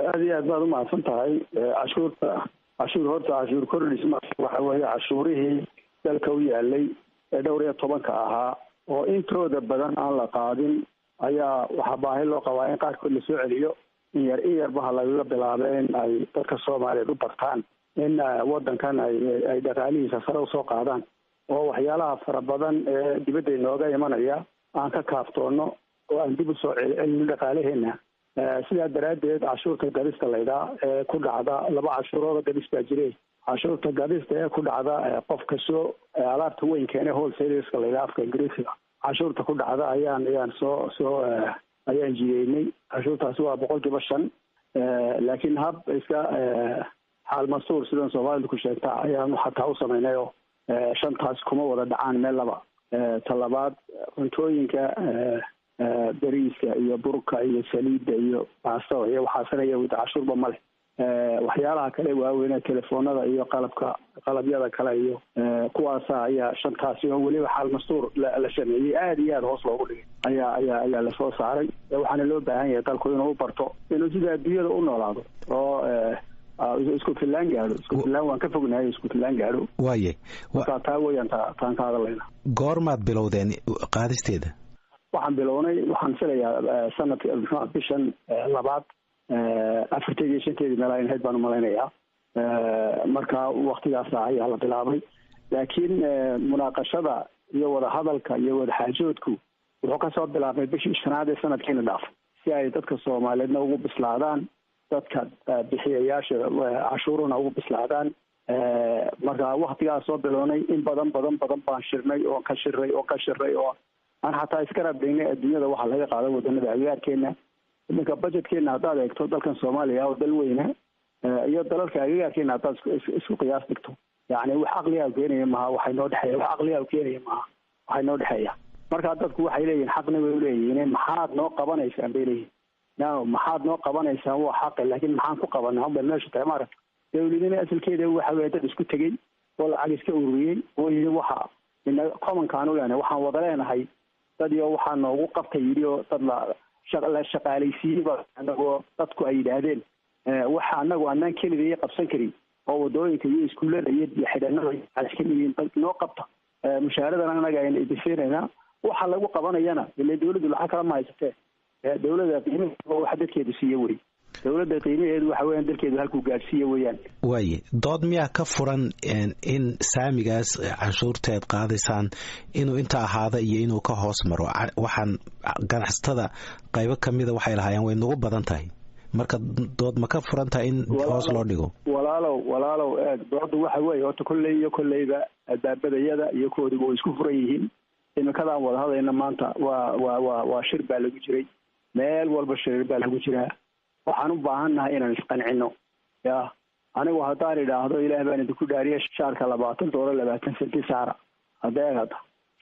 Aada iyo aad baad umahadsan tahay. Cashuurta, cashuur horta cashuur kordhis ma waxa weeye, cashuurihii dalka u yaalay ee dhowr iyo tobanka ahaa oo intooda badan aan la qaadin ayaa waxaa baahi loo qabaa in qaarkood lasoo celiyo, in yar in yarbaha lagaga bilaabo, in ay dadka Soomaaliyeed u bartaan in wadankan ay dhaqaalihiisa sare usoo qaadaan, oo waxyaalaha fara badan ee dibadda inooga imanaya aan ka kaaftoono oo aan dib usoo celcelino dhaqaalaheena. Sidaa daraaddeed cashuurta gadista laydhaa ee ku dhacda, laba cashuurooda gadis baa jire, cashuurta gadista ee ku dhacda qofka soo alaabta weyn keene, wholesaleska laydhaa afka Ingiriisiga, cashuurta ku dhacda ayaan soo ayaan jideynay. Cashuurtaasi waa 5%, laakiin hab iska xaal mastuur sidan Soomaalidu ku sheegta ayaanu xataa u samaynay, oo shantaas kuma wada dhacaan meel laba. Talabaad, cuntooyinka beriiska iyo burka iyo saliidda iyo baastada iyo waxaasina iyagu cashuurba ma leh. Waxyaalaha kale waaweyne, telefoonada iyo qalabka qalabyada kale iyo kuwaasa ayaa shantaasi oo weliba xaal mastuur la sameeyey, aada iyo aada hoos loogu dhigay, ayaa lasoo saaray. Waxaana loo baahan yahay dalku inuu u barto inuu sida adduunyada u noolaado oo isku fillaan gaadho. Isku fillaan waan ka fognahay, isku fillaan gaadho. Waaye. Marka taa weeyaan taan ka hadlayna. Goormaad bilowdeen qaadisteeda? Waxaan bilownay, waxaan filayaa sanadka, muxua, bishan labaad afarteedi iyo shanteedii meel ahayd baan umalaynayaa. Marka waktigaasa ayaa la bilaabay, laakiin munaaqashada iyo wadahadalka iyo wadaxaajoodku wuxuu kasoo bilaabmay bishii shanaad ee sanadkiina dhaaf, si ay dadka Soomaaliyeedna ugu bislaadaan, dadka bixiyayaasha cashuuruna ugu bislaadaan. Marka waktigaas soo bilownay, in badan badan badan baan shirnay oo ka shirnay oo ka shirnay oo aan xataa iska rabdhignay adduunyada waxa laga qaado wadanada agagaarkeena. Iminka budgetkeena haddaad eegto, dalkan Soomaaliya oo dal weyna iyo dalalka agagaarkeena haddaad isku qiyaas dhigto, yacni wax caqligaa keenaya maha waxay noo dhexeeya, wax caqligaa keenaya maha waxay noo dhexeeya. Marka dadku waxay leeyihin, xaqna way uleeyihiin, "Maxaad noo qabanaysaan?" bay leeyihin. No, maxaad noo qabanaysaan waa xaqi, laakiin maxaan ku qabanaa unbay meeshu tahay. Maaragta, dawladnima asalkeeda waxa weeye dad isku tegey oo lacag iska ururiyey oo yidhi waxa ina commonkaan u leenahay, waxaan wada leenahay, dad iyo waxaa noogu qabta yidhi, oo dad la shaqaalaysiiyey ba anagoo dadku ay yidhaahdeen waxa anagu anaan keligaya qabsan karin oo wadooyinka iyo iskuullada iyo xidhanada iska yihiin, dad noo qabta, mushaaradana anaga ayna idinsiinaynaa. Waxa lagu qabanayana ile dawladdu lacag kala ma haysatee. Dawladda qiimaheedu waxa dadkeedu siiye wey. Dawladda qiimaheedu waxa weeyaan dalkeedu halkuu gaadhsiiye weeyaan. Waaye, dood miyaa ka furan in saamigaas canshuurteed qaadaysaan inuu inta ahaada iyo inuu ka hoos maro? Waxaan ganacsatada qaybo kamida waxay lahaayeen way nagu badan tahay. Marka dood ma ka furan tahay in hoos loo dhigo? Walaalow, eeg, doodu waxa weeye horta kolley iyo kolleyba albaabadayada iyo koodiba way isku furan yihiin. Imikadaan wada hadlayna maanta waa shir baa lagu jiray, meel walba shirir baa lagu jiraa. Waxaan u baahan nahay inaan isqancino. Ya anigu haddaan idhaahdo, "Ilaah baan idinku dhaariya, shaarka $20 20 senti saara," hadda eeg, hadda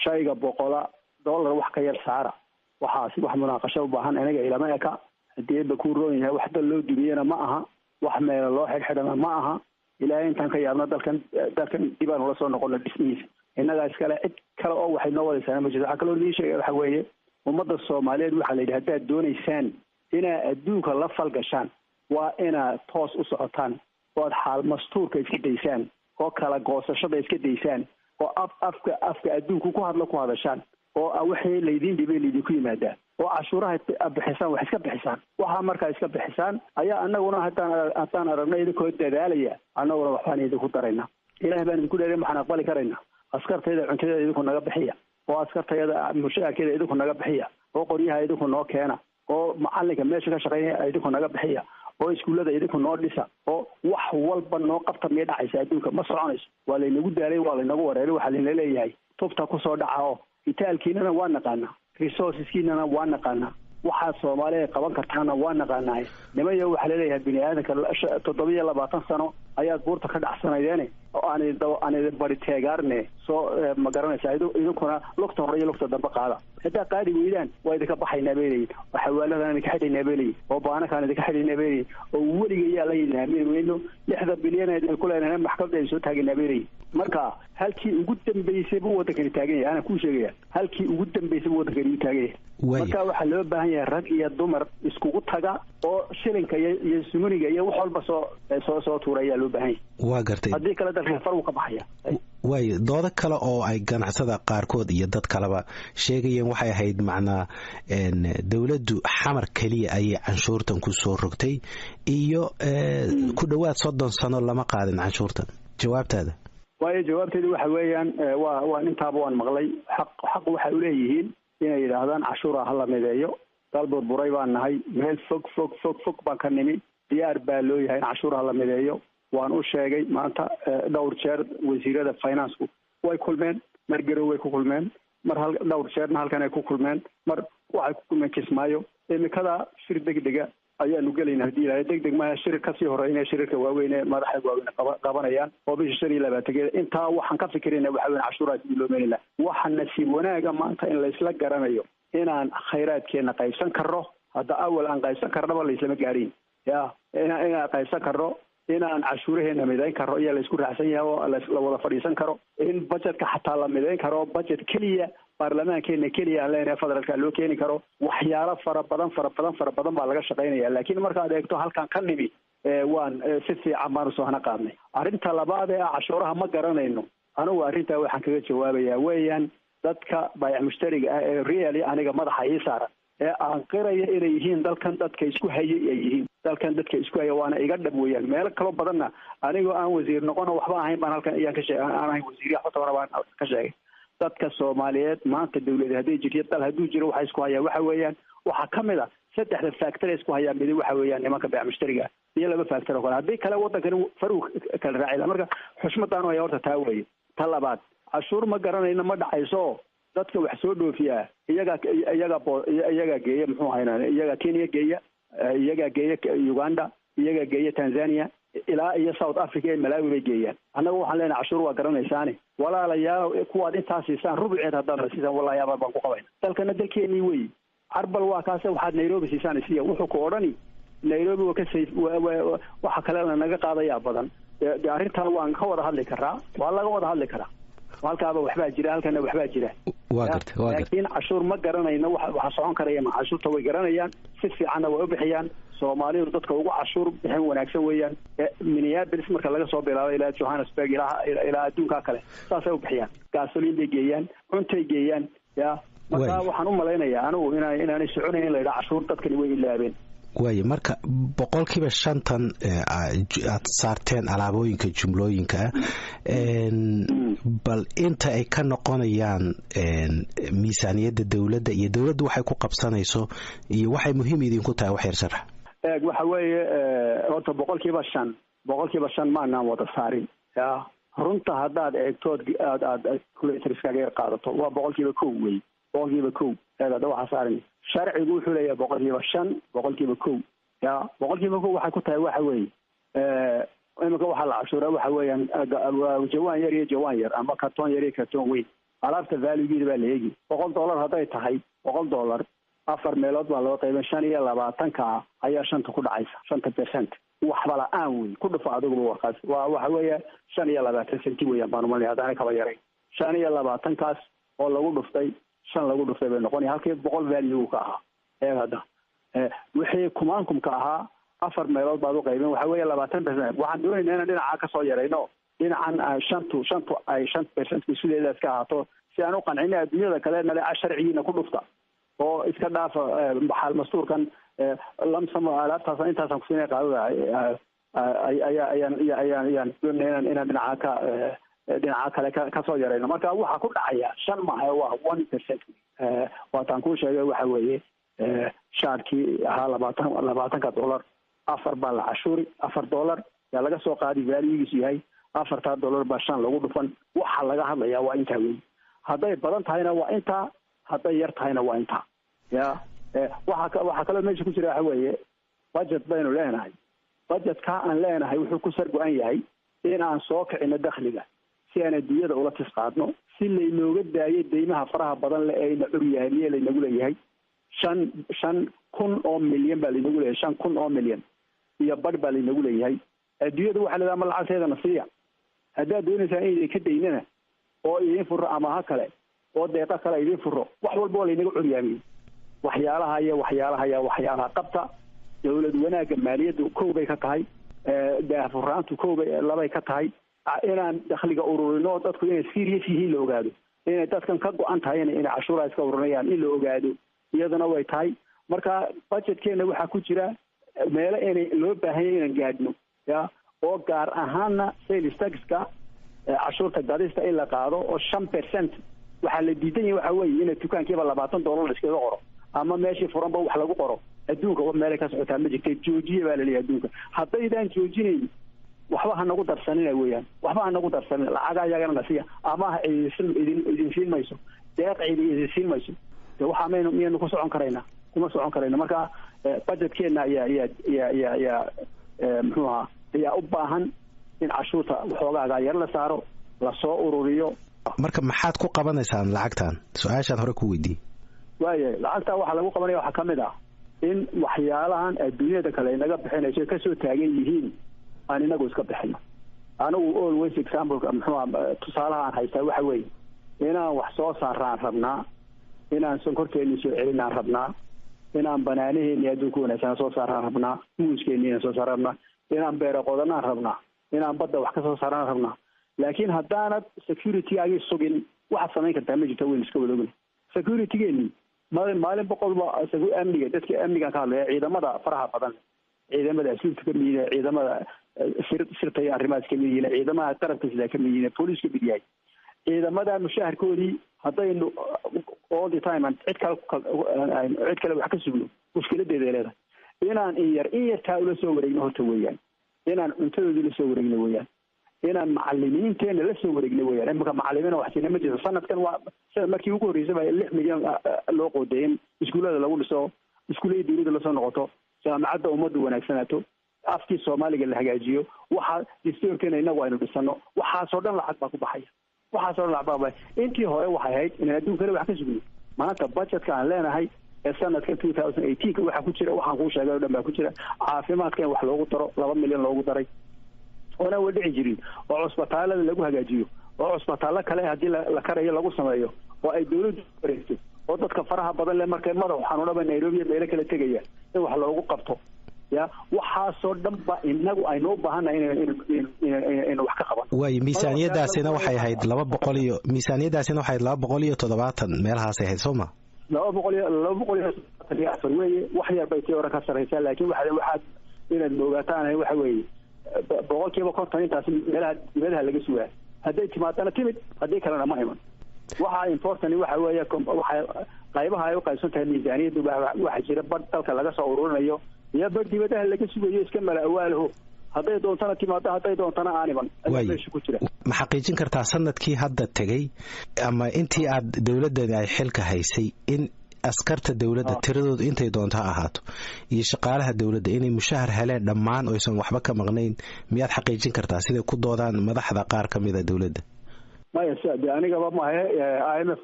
shayga boqola dollar wax ka yar saara, waxaasi wax munaaqasho u baahan aniga ilama eka. Haddii eeba kuu roon yahay, wax dal loo dumiyena ma aha, wax meelo loo xidhxidhana ma aha. Ilaahay intaan ka yaabno, dalkan dib aan ula soo noqono dhismihiisa. Innagaa iskale, cid kale oo waxay noo wadaysaana ma jirto. Waxaa kaloo idiin sheegaya waxa weeye, ummadda Soomaaliyeed waxaa la yidhi, haddaad doonaysaan inaa adduunka la falgashaan, waa inaad toos u socotaan oo aad xaal mastuurka iska daysaan oo kala goosashada iska daysaan oo af afka adduunku ku hadlo ku hadashaan, oo wixii laydiin dhibay laydinku yimaadaa, oo cashuuraha bixisaan, wax iska bixisaan. Waxaa markaa iska bixisaan ayaa anaguna haddaan aragno idinkoo dadaalaya, annaguna waxbaan idinku daraynaa. Ilaah baan idinku dheerin, waxaan aqbali karaynaa askartayda cuntadeeda idinku naga bixiya, oo askartayada mushaarkeeda idinku naga bixiya, oo qoryaha idinku noo keena, oo macalinka meesha ka shaqeynaya idinku naga bixiya, oo iskuullada idinku noo dhisa, oo wax walba noo qabta, miyay dhacaysa adduunka? Ma soconayso. Waa laynagu daalay, waa laynagu wareeray. Waxaa layna leeyahay tubta kusoo dhaca, oo itaalkiinana waa naqaanaa, resourceskiinana waa naqaanaa, waxaad Soomaaliya qaban kartaana waa naqaanaaye. Nimayo, waxaa laleeyahay bini aadanka 27 sano ayaad buurta ka dhacsanaydeen oo aan idin bari teegaarne soo ma garanaysaa. Idinkuna lugta hore iyo lugta dambe qaada. Haddaa qaadi weydaan, waa idinka baxaynaa bay leeyihin, oo xawaaladaan idinka xidhaynaa bay leeyihin, oo baanakaan idinka xidhaynaa bay leeyihin, oo weliga yaa la yidin aamini weyno, 6da bilyan idin ku leenahay maxkamadda idin soo taagaynaa bay leeyihin. Marka halkii ugu dambeysay buu waddankani taagan yahay, anaa kuu sheegaya, halkii ugu dambeysay buu waddankani u taagan yahay. Marka waxaa loo baahan yahay rag iyo dumar iskugu taga oo shilinka iyo sumuniga iyo wax walba soo tuura ayaa loo baahan yahay. Waa gartay. Haddii kale dalka far wuu ka baxaya. Waayo, doodo kale oo ay ganacsada qaarkood iyo dad kaleba sheegayeen waxay ahayd, macnaa, dowladdu Xamar keliya ayay canshuurtan ku soo rogtay iyo ku dhowaad 30 sano lama qaadin canshuurtan. Jawaabtaada? Waayo, jawaabteedu waxa weeyaan, waa intaaba waan maqlay. Xaq waxay uleeyihiin inay yidhaahdaan cashuura ha la mideeyo. Dal burburay baan nahay, meel fog fog fog fog baan ka nimi. Diyaar baa loo yahay in cashuuraha la mideeyo. Waan u sheegay maanta dhowr jeer wasiirada financeku way kulmeen, mar Garow way ku kulmeen, mar dhowr jeerna halkan ay ku kulmeen, mar waxay ku kulmeen Kismaayo. Imikada shir degdega ayaanu gelayna haddii ilahay deg deg maaha, shirir kasii horeynaya shirirka waaweyn ee madaxda waaweyn qabanayaan oo bisha 25-keeda. Intaa waxaan ka fikirayna waxa weyn cashuuraha sidii loo meeli laha. Waxa nasiib wanaaga maanta in laysla garanayo inaan khayraadkeena qaybsan karno. Hadda awal aan qaybsan karnaba layslama gaarin ya inaan qaybsan karno, inaan cashuuraheena midayn karo iyo laysku raacsan yahay oo la wada fadhiisan karo, in budgetka xataa la midayn karo, budget keliya baarlamaankeena keliya aan leenahay federaalka loo keeni karo. Waxyaalo fara badan, fara badan, fara badan baa laga shaqaynaya. Laakiin markaad eegto halkaan ka nimi, waan si fiican baanu soo hana qaadnay. Arrinta labaad ee ah cashuuraha ma garanayno, anigu arrintaa waxaan kaga jawaabayaa weeyaan, dadka baayac mushtariga ah ee really aniga madaxa ii saaran ee aan qiraya inay yihiin dalkan dadka isku hayay ay yihiin, dalkan dadka isku haya, waana iga dhab weeyaan. Meelo kaloo badanna anigoo aan wasiir noqono waxba ahayn baan halkan ayaan ka sheeg, aan ahayn wasiir waxba tabana baan ka sheegay. Dadka Soomaaliyeed maanta, dawlad hadday jirto, dal hadduu jiro, waxa isku hayaa waxa weeyaan, waxaa ka mid a saddexda factor isku hayaa midi waxa weeyaan nimanka beec mushtariga iyo laba factor oo kale. Haddii kale waddankani faruu kala raacila. Marka xushmadaanu haya horta taa weeye. Ta labaad, cashuur ma garanayno ma dhacayso. Dadka wax soo dhoofiyaa iyagaa geeya, muxuu haynaa, iyagaa Kenya geeya, iyagaa geeya Uganda, iyagaa geeya Tanzania, ilaa iyo South Africa iyo Malawi bay geeyaan. Annaga waxaan leenahay cashuur waa garanaysaane, walaalayaal, kuwaad intaa siisaan rubuceed haddaad siisaan, wallahi abaal baan ku qabayna. Dalkana dalkeenii wey. Carbal waa kaase, waxaad Nairobi siisaan isiya. Wuxuu ku odhani Nairobi waa ka sayf, waxa kalena naga qaadayaa badan. De arrintaa waan ka wada hadli karaa, waa laga wada hadli karaa. Halkaaba waxbaa jira, halkana waxbaa jira. Waa garta, waa garta. Laakiin cashuur ma garanayno waxa socon karaya ma. Cashuurta way garanayaan, si fiicanna way u bixiyaan. Soomaalidu dadka ugu cashuur bixin wanaagsan weeyaan, Minneapolis marka laga soo bilaabo ilaa Johannesburg, ilaa adduunka kale saasay u bixiyaan. Gaasoliin bay geeyaan, cuntay geeyaan ya. Marka waxaan u malaynayaa anigu inaanay soconayn in la yidhaha cashuur dadkani way ilaabeen. Waayo, marka 50% aad saarteen alaabooyinka jumlooyinka, bal inta ay ka noqonayaan miisaaniyadda dowladda iyo dowladdu waxay ku qabsanayso iyo waxay muhiim idinku tahay, wax yar sharax. Eeg, waxa weeye horta 5%, 5% maanaan wada saarin ya. Runta haddaad eegtood aad calculatorskaaga yar qaadato, waa 1% wey, 1%. Eeg, hadda waxaa saarin, sharcigu wuxuu leeyahay 5%, 1% ya. 1% waxay ku tahay waxa weeye, iminka waxaa la cashuuraa waxa weeyaan jawaan yar iyo jawaan yar ama kartoon yar iyo kartoon weyn. Alaabta valuegeeda baa la eegi. $100 hadday tahay, $100 afar meelood baa loo qaybin, 25-ka ayaa shanta ku dhacaysa, 5% waxba la-aan wey. Ku dhufo adiguba warkaas, waa waxa weeye 25 centi weeyaan baan umalnay, haddaanay kaba yarayn. 25-kaas oo lagu dhuftay shan lagu dhuftay bay noqonaya halkii 100 value ka ahaa. Eeg, hadda wixii kumaankumka ahaa afar meelood baad u qaybin, waxa weeye 20%. Waxaan doonayna inaan dhinaca kasoo yarayno, dhinacan shantu ay 5% sideedaas ka ahaato, si aan u qancina adduunyada kale nale sharcigiina ku dhufta oo iska dhaafa xaal mastuurkan lamsamo alaabtaas intaasaan kusiinaya qaadada ayaa ayaan ayaan ayaan doonayna inaan dhinaca kale kasoo yarayno. Marka waxaa ku dhacaya shan maaha, waa 1%. Waataan kuu sheegay, waxa weeye shaarkii ahaa 20-ka dollar afar baa la cashuuri, $4 yaa laga soo qaadi valuegiisu yahay, afartaa dollar baa shan lagu dhufan. Waxa laga hadlayaa waa intaa wey. Hadday badan tahayna waa intaa, hadday yar tahayna waa intaa ya. Waxaa kaloo meesha ku jira waxa weeye, budget baynu leenahay. Budgetka aan leenahay wuxuu ku sar go-an yahay in aan soo kicino dakhliga si aan adduunyada ula tis qaadno, si laynooga daayo deymaha faraha badan le ee ina curyahay laynagu leeyahay. 5,000 oo milyan baa laynagu leeyahay, 5,000 oo milyan iyo badh baa laynagu leeyahay. Adduunyada waxaa leedahay, ama lacagteedana siiya. Haddaad doonaysaan in idinka daynana oo idiin furo amaha kale oo deeqa kale idiin furo, wax walba oo laynaga curyaamiyey. Waxyaalaha iyo waxyaalaha iyo waxyaalaha qabta dowlad wanaagga maaliyaddu kow bay ka tahay, daahfuraantu kow bay labay ka tahay, inaan dakhliga ururino, dadku inay serious yihiin la ogaado, inay dadkan ka go-an tahay inay cashuuraha iska ururinayaan in la ogaado iyaduna way tahay. Marka budgetkeena waxaa ku jira meelo inay loo baahanya inaan gaadhno ya, oo gaar ahaana sales taxka, cashuurta gadista in la qaado oo 5%. Waxaa la diidan yahay waxa weeye ina dukaankiiba $20 la iskaga qoro ama meeshii furanba wax lagu qoro. Adduunka wax meelay ka socotaa ma jirta, joojiye baa laleeyahay adduunka. Haddaydaan joojinayn, waxba ha nagu darsanina weeyaan, waxba ha nagu darsanina, lacaga ayagana nasiya, amaha idin idin siin mayso, deeq cidi idin siin mayso. De waxaa maynu miyaynu ku socon karaynaa? Kuma socon karayna. Marka budgetkeena ayaa ayaa ayaa ayaa ayaa muxuu ahaa ayaa u baahan in cashuurta waxoogaaga yar la saaro, lasoo ururiyo. Marka maxaad ku qabanaysaan lacagtan? Su-aashaan hore ku weydiiyey. Waayahay, lacagta waxaa lagu qabanaya waxaa kamid ah in waxyaalahan adduunyada kale inaga bixinayso kasoo taagan yihiin aan inagu iska bixino. Anigu always exampleka, muxuu aha, tusaalaha aan haystaa waxa weeye inaan wax soo saaraan rabnaa, inaan sonkorteeni soo celinaan rabnaa, inaan banaanaheeni adduunka wanaagsan soo saaraan rabnaa, muuskeeni inaan soo saaraan rabnaa, inaan beero qodanaan rabnaa, inaan badda wax ka soo saaraan rabnaa. Laakiin haddaanad security-gaagii sugin, waxaad samayn kartaa ma jirto. Waynu iska wada ogna security-geeni maalin maalin boqolba amniga dadka, amnigan ka hadlaya, ciidamada faraha badan, ciidamada asluubta kamid yihiin, ciidamada sirta iyo arrimahaas kamid yihiin, ciidamaha qarabka sidaa kamid yihiin, booliis kamid yahay, ciidamada mushaharkoodii haddaynu all the time aan cid kale wax ka sugno, mushkiladeeday leedahay. Inaan in yar in yartaa ula soo wareegno horta weeyaan, inaan cuntadoodii la soo wareegno weeyaan, inaan macalimiinteena la soo wareegno weeyaan. Imika macalimiina wax siina ma jirto. Sanadkan waa markii ugu horreysay baa 6 milyan loo qoodeeyay in iskuullada lagu dhiso, iskuullada dowladda lasoo noqoto, jaamacadda ummaddu wanaagsanaato, afkii Soomaaliga la hagaajiyo, waxa dastuurkeena inagu aynu dhisano. Waxaasoo dhan lacag baa ku baxaya, waxaasoo dhan lacag baa baxaya. Intii hore waxay ahayd inaan adduunkana wax ka sugno. Maanta budgetka aan leenahay ee sanadka 2018-ka waxaa ku jira waxaan kuu sheegay o dhan baa ku jira. Caafimaadka in wax loogu daro, 2 milyan loogu daray oona wa dhici jirin, oo cusbitaalada lagu hagaajiyo, oo cusbitaallo kale haddii la karayo lagu sameeyo, oo ay dowladdu wareegto, oo dadka faraha badan le markay madaxu xanuunaba Nairobi iyo meelo kale tegaya in wax loogu qabto ya. Waxaasoo dhan ba inagu aynu u baahannahay inaynu wax ka qaban. Waayo, miisaaniyadaasina waxay ahayd laba boqol iyo miisaaniyadaasina waxay ahayd 270 meelahaasay ahayd, soo ma? 274 weeye, wax yar bay tii hore ka sarraysaa. Laakiin waxaad inaad moogaataan waxa weeye 50% intaas meelaha dibadaha laga sugaa. Hadday timaadana timid, haddii kalena ma iman. Waxa important waxa weeye waxay qaybaha ay u qaybsan tahay miisaaniyaddu. Waxa jira badh dalka laga soo ururinayo iyo badh dibadaha laga sugayo, iska mala awaalaho, hadday doontana timaado, hadday doontana aan iman, ayaa meesha ku jira. Ma xaqiijin kartaa sanadkii hadda tegey ama intii aad dowladdani ay xilka haysay in askarta dowladda tiradoodu intay doonto ha ahaato iyo shaqaalaha dowladda inay mushahar heleen dhammaan oysan waxba ka maqnayn? Miyaad xaqiijin kartaa siday ku doodaan madaxda qaar ka mida dowladda? Maya, de anigaba mahe, IMF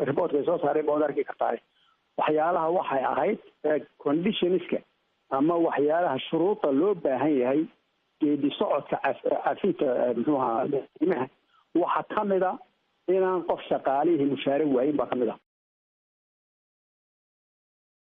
reportkay soo saareen baad arki kartaa. Waxyaalaha waxay ahayd conditionska ama waxyaalaha shuruuda loo baahan yahay geedi socodka cafinta, muxuu ahaa, qiimaha, waxaa kamid a inaan qof shaqaalihii mushaare waayin baa kamid a.